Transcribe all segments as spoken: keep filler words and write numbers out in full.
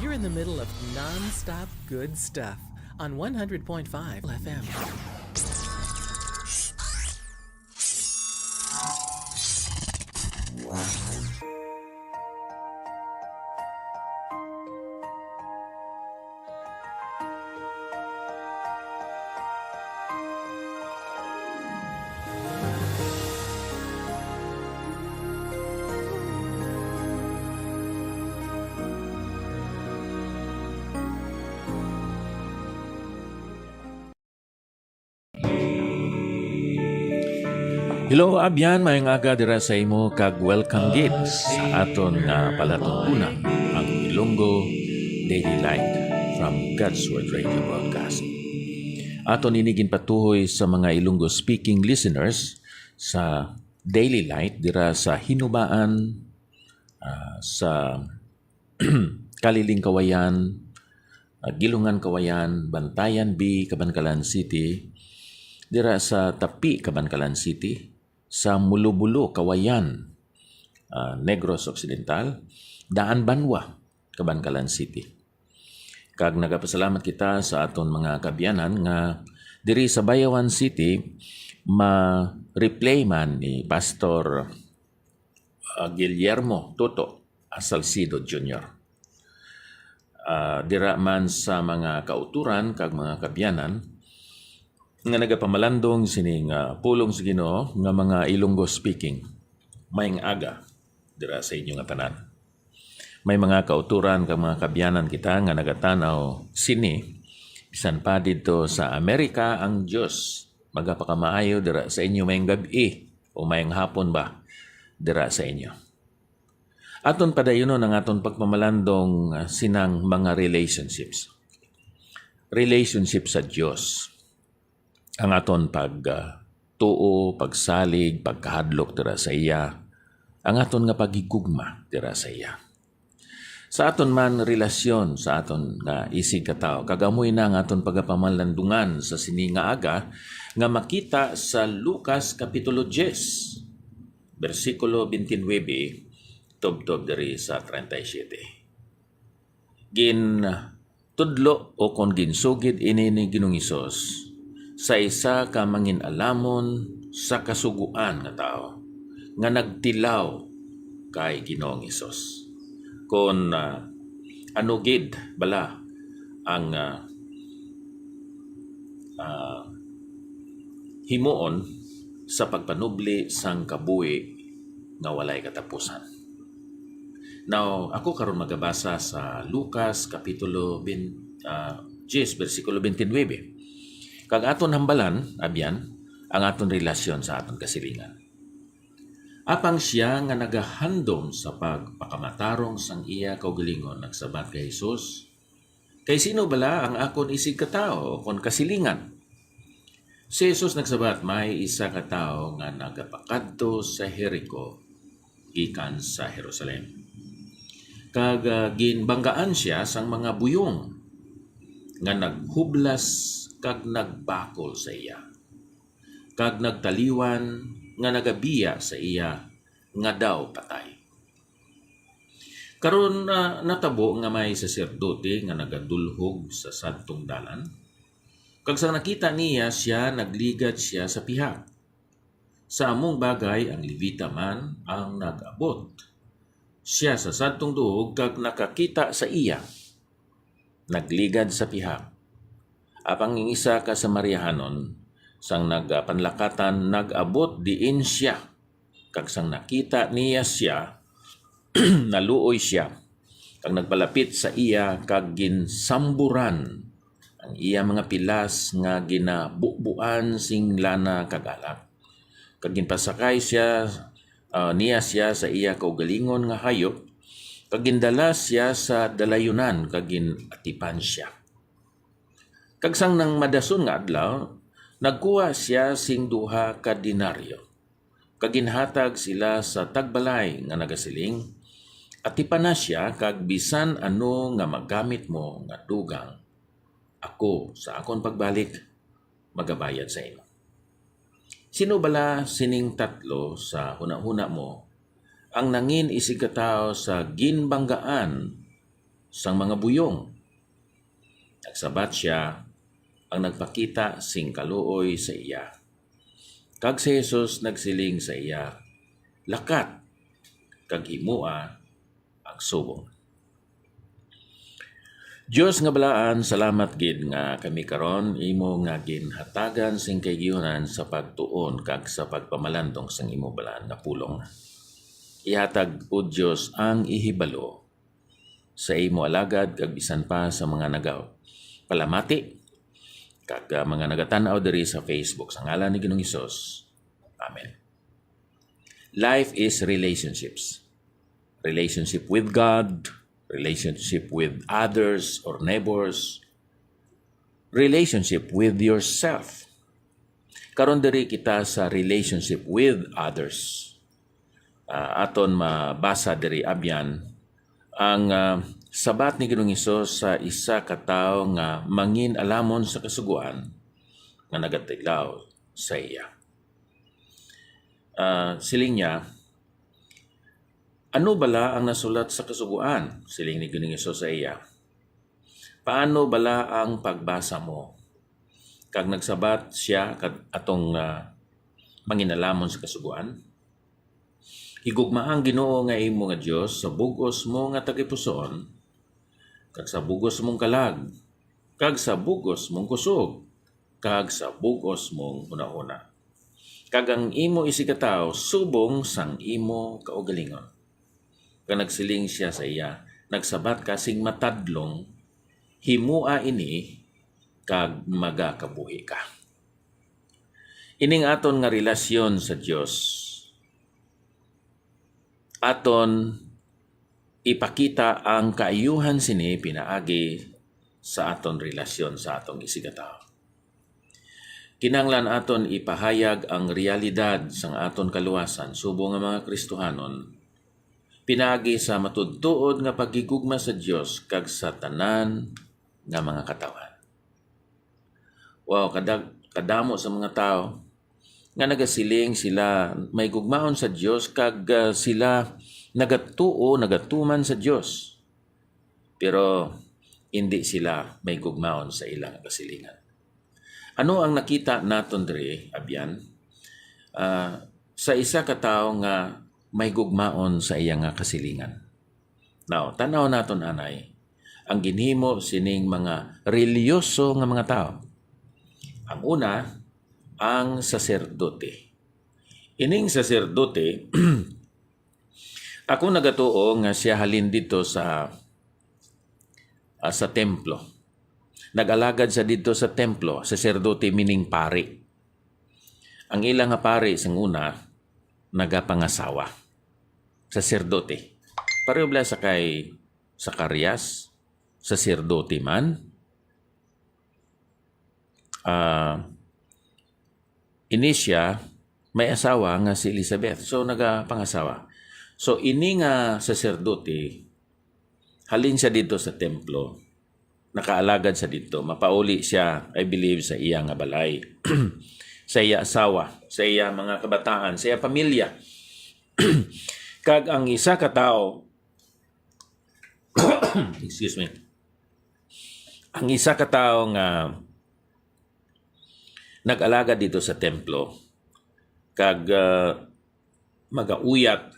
You're in the middle of non-stop good stuff on one hundred point five F M. Hello, abyan, mayong aga dira sa imo, kag welcome gid sa aton nga palatuntunan, ang Ilonggo Daily Light from God's Word Radio Broadcast. Aton ini ginpatuhoy sa mga Ilonggo speaking listeners sa Daily Light dira sa Hinubaan, ah, sa Kaliling Kawayan, ah, Gilungan Kawayan, Bantayan B, Kabankalan City, dira sa Tapi, Kabankalan City, sa Mulobulo, Kawayan, ah, Negros Occidental, Daan Banwa, Kabankalan City. Kag nagapasalamat kita sa aton mga kabyanan nga diri sa Bayawan City, ma-replay man ni Pastor, ah, Guillermo Toto Salcido Junior. Ah, dira man sa mga kauturan kag mga kabyanan nga nagapamalandong sining, ah, pulong sa Ginoo nga mga Ilonggo speaking, mayong aga dira sa inyo nga tanan. May mga kauturan kag mga kabyanan kita nga nagatanaw sini, bisan pa didto sa Amerika. Ang Dios magapakamaayo dira sa inyo mayong gab-i o mayong hapon ba dira sa inyo. Aton padayunon ang aton pagpamalandong, ah, sinang mga relationships. Relationship sa Dios. Ang aton pag, ah, tuo, pagsalig, pagkahadlok dira sa iya, ang aton nga paghigugma dira sa iya. Sa aton man relasyon sa aton nga isig ka tawo, kag amo ina ang aton pagapamalandungan sa sini nga aga, nga makita sa Lucas Kapitulo diyes, bersikulo twenty-nine, tubtob diri sa treinta y siete. Gintudlo o kon ginsugid ini ni Ginoong Hesus sa isa ka mangin-alamon sa Kasugoan nga tawo nga nagtilaw kay Ginoong Hesus kon, ah, ano gid bala ang, ah, ah, himuon sa pagpanubli sang kabuhi nga walay katapusan. Now, ako karon magabasa sa Lucas Kapitulo bin-, ah, diyes, bersikulo twenty-nine. Kag aton hambalan, abyan, ang aton relasyon sa aton kasilingan. Apang sia nga nagahandom sa pagpakamatarong sang iya kaugalingon nagsabat kay Jesus, "Kay sino bala ang akon isig ka tawo kon kasilingan?" Si Jesus nagsabat, "May isa ka tawo nga nagapakadto sa Jerico gikan sa Jerusalem, kag, ah, ginbanggaan sia sang mga buyong nga naghublas kag nagbakol sa iya, kag nagtaliwan nga nagabiya sa iya nga daw patay." Karon, ah, natabo nga may saserdote nga nagadulhog sa sadtong dalan, kag sang nakita niya sia, nagligad sia sa pihak. Sa among bagay, ang Levita man ang nag-abot. Sia sa sadtong duog kag nakakita sa iya, nagligad sa pihak. Apang ang isa ka Samariahanon, sang nagapanlakatan, nag-abot diin sia, kag sang nakita niya sia, naluoy sia, kag nagpalapit sa iya, kag ginsamburan ang iya mga pilas nga ginabubuan sing lana kag alak. Kag ginpasakay sia, ah, niya sia sa iya kaugalingon nga hayop, kag gindala sia sa dalayunan, kag gin-atipan sia. Kag sang nang madason nga adlaw, nagkuha sia sing duha ka denaryo, kag ginhatag sila sa tagbalay nga nagasiling, "Atipana sia, kag bisan ano nga magamit mo nga dugang, ako sa akon pagbalik magabayad sa imo." Sino bala sining tatlo sa hunahuna mo ang nangin-isigkatawo sa ginbanggaan sang mga buyong. Nagsabat sia ang nagpakita sing kaluoy sa iya. Kag si Jesus nagsiling sa iya, "Lakat, kag himoa ang subong." Dios nga balaan, salamat gid nga kami karon imo nga ginhatagan sing kaigihunan sa pagtuon kag sa pagpamalandong sang imo balaan nga pulong. Ihatag, O Dios, ang ihibalo sa imo alagad kag bisan pa sa mga nagapalamati kag, ah, mga nagatan-aw diri sa Facebook sa ngalan ni Ginoong Hesus. Amen. Life is relationships. Relationship with God, relationship with others or neighbors, relationship with yourself. Karon diri kita sa relationship with others. Ah, aton mabasa diri, abyan, ang, ah, sabat ni Ginoong Hesus sa isa ka tawo nga mangin-alamon sa Kasugoan nga nagatilaw sa iya. Ah, siling niya, "Ano bala ang nasulat sa Kasugoan?" siling ni Ginoong Hesus sa iya. "Paano bala ang pagbasa mo?" Kag nagsabat sia kag atong, ah, mangin-alamon sa Kasugoan, "Higugmaa ang Ginoo nga imo nga Dios sa bug-os mo nga tagipusoon, kag sa bug-os mong kalag, kag sa bug-os mong kusog, kag sa bug-os mong hunahuna, kag ang imo isigkatawo subong sang imo kaugalingon." Kag nagsiling sia sa iya, "Nagsabat ka sing matadlong, himoa ini, kag magakabuhi ka." Ining aton nga relasyon sa Dios, aton ipakita ang kaayuhan sini pinaagi sa aton relasyon sa atong isigkatawo. Kinahanglan aton ipahayag ang realidad sang aton kaluwasan subong nga mga Kristohanon, pinaagi sa matuodtuod nga paghigugma sa Dios kag sa tanan nga mga katawhan. Wow, kadag-, kadamo sa mga tawo nga nagasiling sila mahigugmaon sa Dios kag, ah, sila nagatuo, nagatuman sa Dios. Pero hindi sila mahigugmaon sa ilang kasilingan. Ano ang nakita naton diri, abyan? Ah, sa isa ka tawo nga mahigugmaon sa iya nga kasilingan. Now, tan-aw naton anay ang ginhimo sining mga relihiyoso nga mga tawo. Ang una, ang saserdote. Ining saserdote, ako nagatuo nga siya halin dito sa, ah, sa templo. Nag-alagad siya dito sa templo, saserdote meaning pari. Ang ila nga pari sang una, nagapangasawa. Saserdote. Pareho bala sa kay Zacarias, saserdote man. Ah, ini siya, may asawa nga si Elizabeth. So, nagapangasawa. So, ini nga saserdote, halin siya dito sa templo. Nakaalagad siya dito. Mapauli siya, I believe, sa iya nga balay. Sa iya asawa, sa iya mga kabataan, sa iya pamilya. Kag ang isa ka tawo, excuse me, ang isa ka tawo nga nag-alagad dito sa templo, kag, ah, magauyat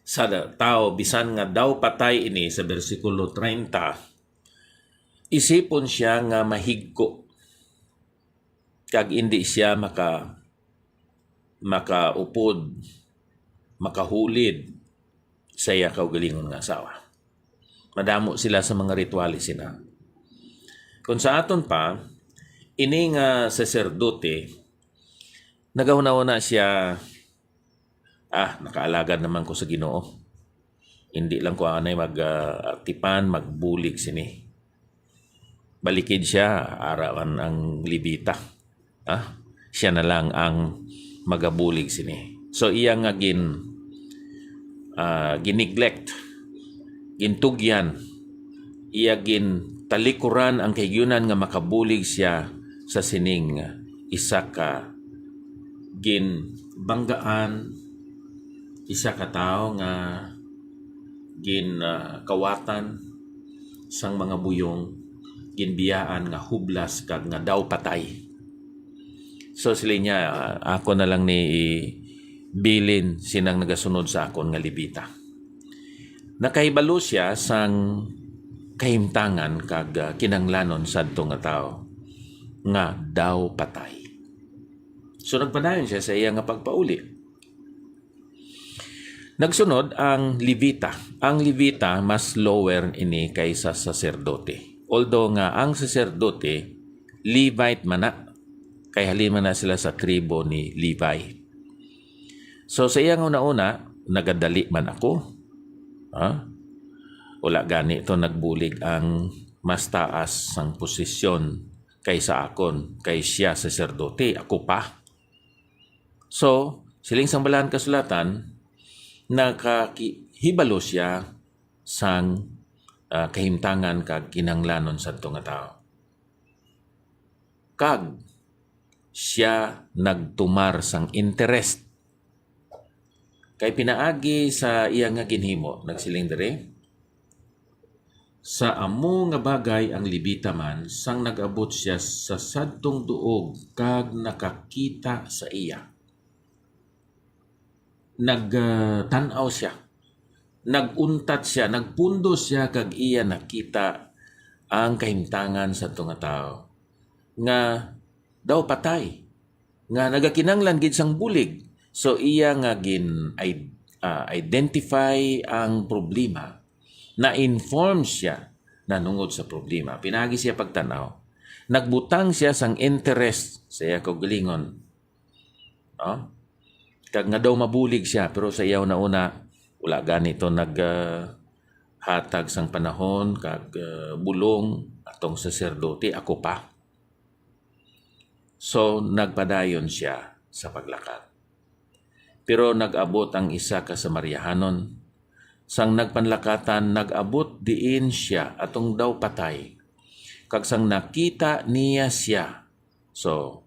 sa da-, tawo, bisan nga daw patay ini, sa bersikulo treinta, isipon siya nga mahigko, kag indi siya maka-, makaupod, makahulid sa iya kaugalingon nga asawa. Madamo sila sa mga rituales sina. Kung sa aton pa, ini nga saserdote, nagahunahuna siya, "Ah, nakaalagad naman ko sa Ginoo. Hindi lang ko anay mag, ah, tipan, magbulig sini." Balikid siya, ara man ang Levita. Ah, siya na lang ang magabulig sini. So, iya nga gin-, ah, gineglect, gintugyan, iya gintalikuran ang kahigayonan nga makabulig siya sa sining isa ka ginbanggaan Isa ka tawo nga gin, ah, kawatan sang mga buyong, ginbiyaan nga hublas kag nga daw patay. So, siling niya, "Ah, ako na lang ni ibilin sinang nagasunod sa akon nga Levita." Nakahibalo sia sang kahimtangan kag, ah, kinahanglanon sadto nga tawo nga daw patay. So, nagpadayon sia sa iya nga pagpauli. Nagsunod ang Levita. Ang Levita mas lower ini kaysa saserdote. Although nga ang saserdote, Levite man na, kay halin man na sila sa tribo ni Levi. So, sa iyang una-una, nagadali man ako. Ha? Wala gani to nagbulig ang mas taas sang posisyon kaysa akon, kay sia saserdote, ako pa. So, siling sang Balahan Kasulatan, nakahibalo sia sang, ah, kahimtangan kag kinahanglanon sadto nga tawo. Kag sia nagtumar sang interest. Kay pinaagi sa iya nga ginhimo, nagsiling diri, "Sa amo nga bagay ang Levita man, sang nag-abot sia sa sadtong duog kag nakakita sa iya." Nag, ah, tan-aw sia, nag-untat sia, nagpundo sia, kag iya nakita ang kahimtangan sadto nga tawo nga daw patay, nga nagakinahanglan gid sang bulig. So, iya nga gin-, id-, ah, identify ang problema, na-inform sia nanungod sa problema. Pinaagi siya pagtan-aw, nagbutang sia sang interest sa iya kaugalingon. No? Kag nga daw mabulig sia, pero sa iya una-una, wala gani to nag, ah, hatag sang panahon kag, ah, bulong atong saserdote, ako pa. So, nagpadayon sia sa paglakat. Pero nag-abot ang isa ka Samariahanon. Sang nagpanlakatan, nag-abot diin sia atong daw patay. Kag sang nakita niya sia, so,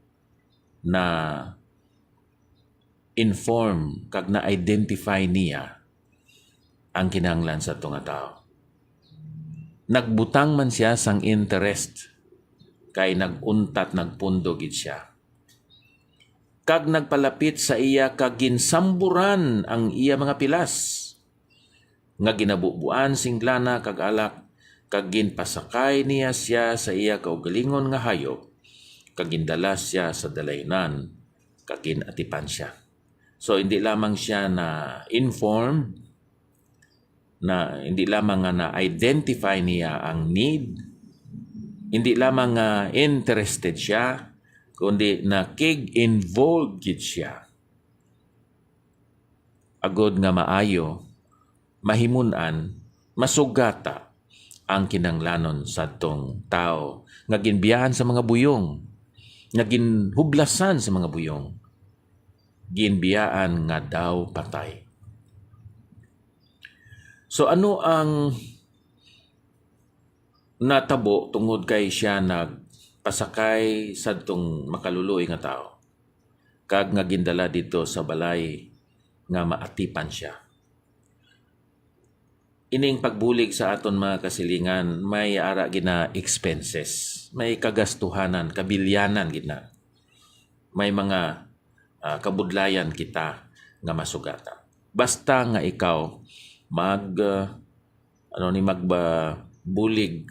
na-inform kag na-identify niya ang kinahanglan sadto nga tawo. Nagbutang man sia sang interest, kay nag-untat, nagpundo gid sia. Kag nagpalapit sa iya kag ginsamburan ang iya mga pilas nga ginabubuan sing lana kag alak, kag ginpasakay niya sia sa iya kaugalingon nga hayop, kag gindala sia sa dalayunan, kag gin-atipan sia. So, hindi lamang sia na-informed, na hindi lamang nga na-identify niya ang need, hindi lamang nga interested sia, kundi nakig-involved gid sia. Agod nga maayo, mahimon-an, masugata ang kinahanglanon sadtong tawo nga ginbiyaan sa mga buyong, nga ginhublasan sa mga buyong, ginbiyaan nga daw patay. So, ano ang natabo tungod kay sia nagpasakay sadtong makaluluoy nga tawo, kag nga gindala didto sa balay nga maatipan sia? Ining pagbulig sa aton mga kasilingan, may ara gid na expenses, may kagastuhanan, kabilyanan gid na. May mga, ah, kabudlayan kita nga masugata. Basta nga ikaw mag, ah, ano ni, magba-, bulig,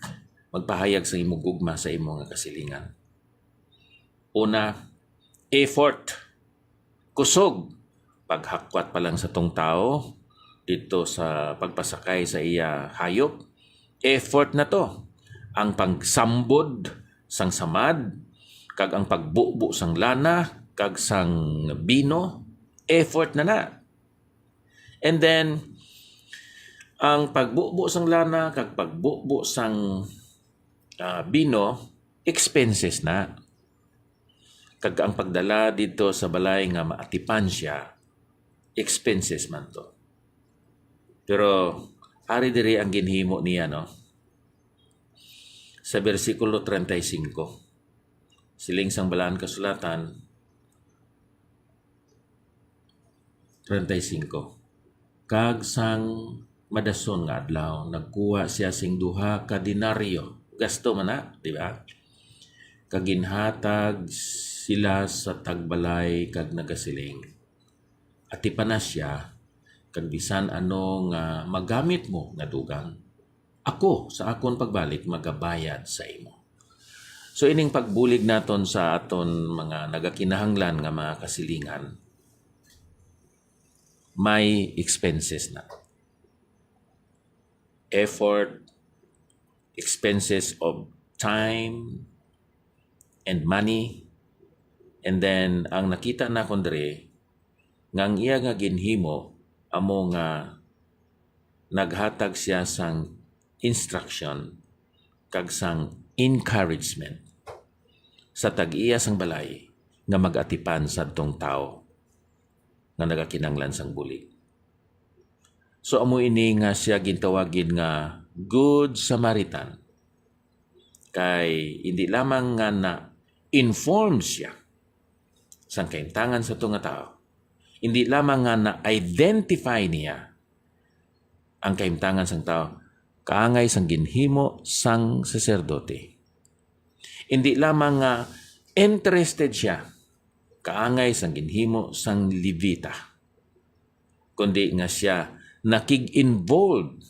magpahayag sa imo gugma sa imo nga kasilingan. Una, effort. Kusog. Paghakwat pa lang sa tong tawo didto sa pagpasakay sa iya hayop, effort na to. Ang pagsambod sang samad, kag ang pagbubo sang lana, kag sang bino, effort na na. And then, ang pagbubo sang lana, kag pagbubo sang, ah, bino, expenses na. Kag ang pagdala didto sa balay nga maatipan sia, expenses man to. Pero ari diri ang ginhimo niya, no? Sa bersikulo treinta y cinco, siling sang Balaan Kasulatan, treinta y cinco, Kag sang madason nga adlaw, nagkuha sia sing duha ka denaryo. Gasto man na, di ba? Kag ginhatag sila sa tagbalay kag nagasiling, "Atipana sia, kag bisan ano nga magamit mo nga dugang, ako sa akon pagbalik magabayad sa imo." So, ining pagbulig naton sa aton mga nagakinahanglan nga mga kasilingan, may expenses na. Effort, expenses of time and money, and then ang nakita nakon diri nga ang iya nga ginhimo amo nga naghatag siya sang instruction kag sang encouragement sa tag-iya sang balay nga mag-atipan sadtong tawo nga nagakinanglan sang bulig. So, amo ini nga siya gintawag gid nga Good Samaritan, kay indi lamang nga na-inform siya sang kahimtangan sa tunga tawo, indi lamang nga na-identify niya ang kahimtangan sang tawo kaangay sang ginhimo sang saserdote. Indi lamang nga interested siya kaangay sang ginhimo sang Levita, kundi nga sia nakig-involve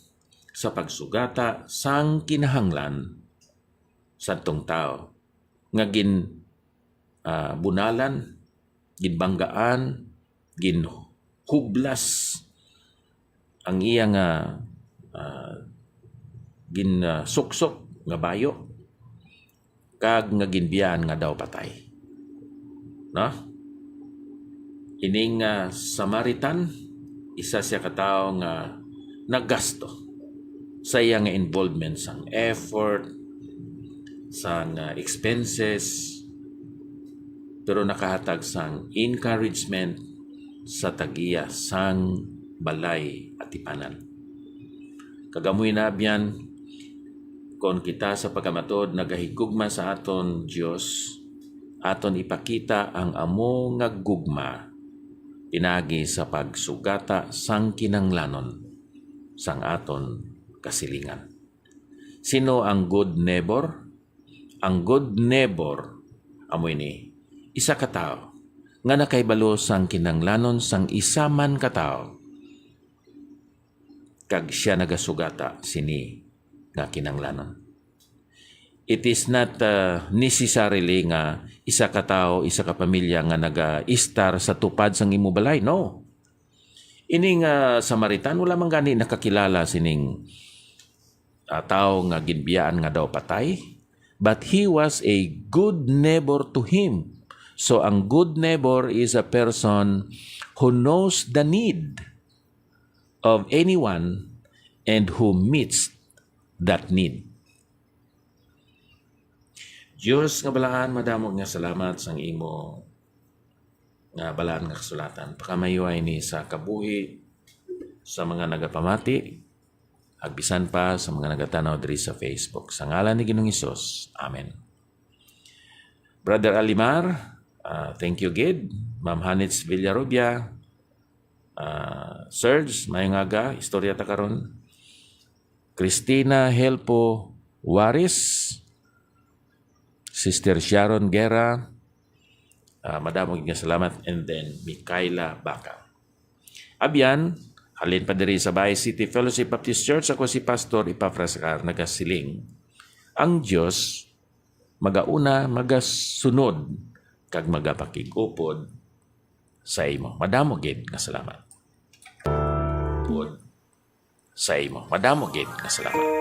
sa pagsugata sang kinahanglan sadtong tawo nga gin, ah, bunalan, ginbanggaan, ginhublas ang iya nga, ah, ginsuksok nga bayo, kag nga ginbiyaan nga daw patay. No? Ining, ah, Samaritan, isa siya ka tawo nga naggasto sa iya nga involvement sang effort, sang, ah, expenses, pero nakahatag sang encouragement sa tag-iya sang balay atipanan. Kag amo ina, abyan, kon kita sa pagkamatuod nagahigugma sa aton Dios, aton ipakita ang amo nga gugma pinaagi sa pagsugata sang kinahanglanon sang aton kasilingan. Sino ang good neighbor? Ang good neighbor amo ini, isa ka tawo nga nakahibalo sang kinahanglanon sang isa man ka tawo, kag sia nagasugata sini nga kinahanglanon. It is not, uh, necessarily nga isa ka tawo, isa ka pamilya nga nagaistar sa tupad sang imo balay. No. Ini nga Samaritan wala man gani nakakilala sining, ah, tawo nga ginbiyaan nga daw patay, but he was a good neighbor to him. So, ang good neighbor is a person who knows the need of anyone and who meets that need. Dios nga balaan, madamo nga salamat sang imo nga balaan nga kasulatan. Pakamayo ini sa kabuhi sa mga nagapamati, agbisan pa sa mga nagatan-aw diri sa Facebook. Sa ngalan ni Ginoong Hesus, amen. Brother Alimar, ah, thank you gid. Ma'am Hanits Villarubia, ah, Serge, maayong aga, istorya ta karon. Christina Helpo Waris, Sister Sharon Guerra, ah, madamo gid nga salamat, and then Mikaela Baca. Abyan, halin pa diri sa Bay City Fellowship Baptist Church, ako si Pastor Epafras Car, nagasiling, ang Dios magauna, magasunod, kag magapakig-upod sa imo. Madamo gid nga salamat. Upod sa imo. Madamo gid nga salamat.